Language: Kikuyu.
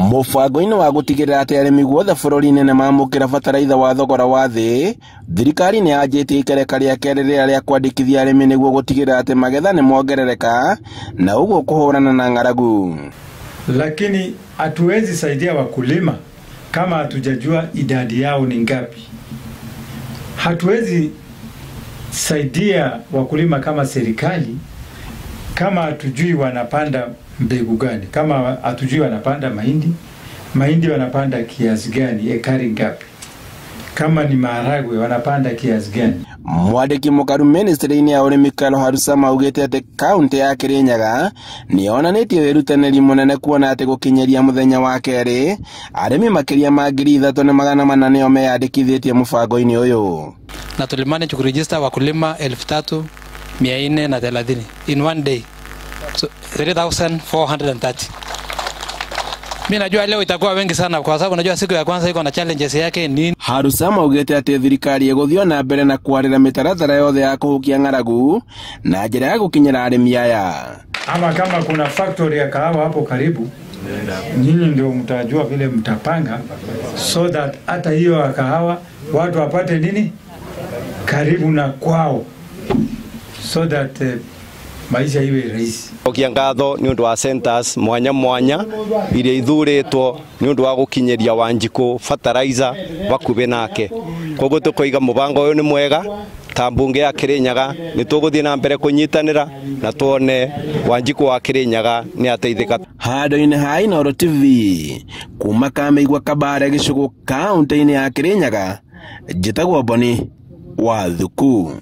Mũbango-inĩ wa gũtigĩrĩra atĩ arĩmi guothe bũrũri-inĩ nĩmamũkĩra bataraitha wa thogora wa thĩ, thirikari nĩ yanjĩtie ikereka rĩa kerĩ rĩrĩa rĩa kwandĩkithia arĩmi nĩguo gũtigĩrĩra atĩ magetha nĩmongerereka na ũguo kũhũrana na ng'aragu. Lakini hatuwezi saidia wakulima kama hatujajua idadi yao ni ngapi. Hatuwezi saidia wakulima kama serikali kama hatujui wanapanda mbegu gani, kama hatujui wanapanda mahindi, mahindi wanapanda kiasi gani, ekari ngapi, kama ni maharagwe wanapanda kiasi gani. Mwandĩki mũkaru ministry-inĩ ya ũrĩmi Carol Harusama augĩte atĩ kaunti ya Kirinyaga nĩ yonanĩtie wĩrutanĩri mũnene kuona atĩ gũkinyĩria mũthenya wa kerĩ arĩmi makĩria ma 3400 nĩo meyandĩkithĩtie mũbango-inĩ ũyũ. Na tulimanage kuregister wakulima 3430 in one day. So 3430. Mimi najua leo itakuwa wengi sana kwa sababu najua siku ya kwanza iko na challenges yake nini. Harusama augĩte atĩ thirikari ĩgũthiĩ na mbere na kwarĩra mĩtaratara yothe ya kũhukia ng'aragu na njĩra ya gũkinyĩra arĩmi aya. Ama kama kuna factory ya kahawa hapo karibu, nyinyi ndio mtajua vile mtapanga so that hata hiyo ya kahawa watu wapate nini karibu na kwao, so that maisha iwe rahisi. Okia ngatho ni undu wa centers mwanya mwanya iria ithuritwo ni undu wa gukinyiria Wanjiku fertilizer bakubi nake. Koguo tukoiga mubango uyu ni mwega ta mbunge ya Kirinyaga ni tuguthie na mbere kunyitanira na tuone Wanjiku wa Kirinyaga ni ateithika. Handũ-inĩ ha Inooro TV kuma Kamĩigua Kabare gĩcũgũ kaunti-inĩ ya Kirinyaga, njĩtagwo Boni wa Thuku.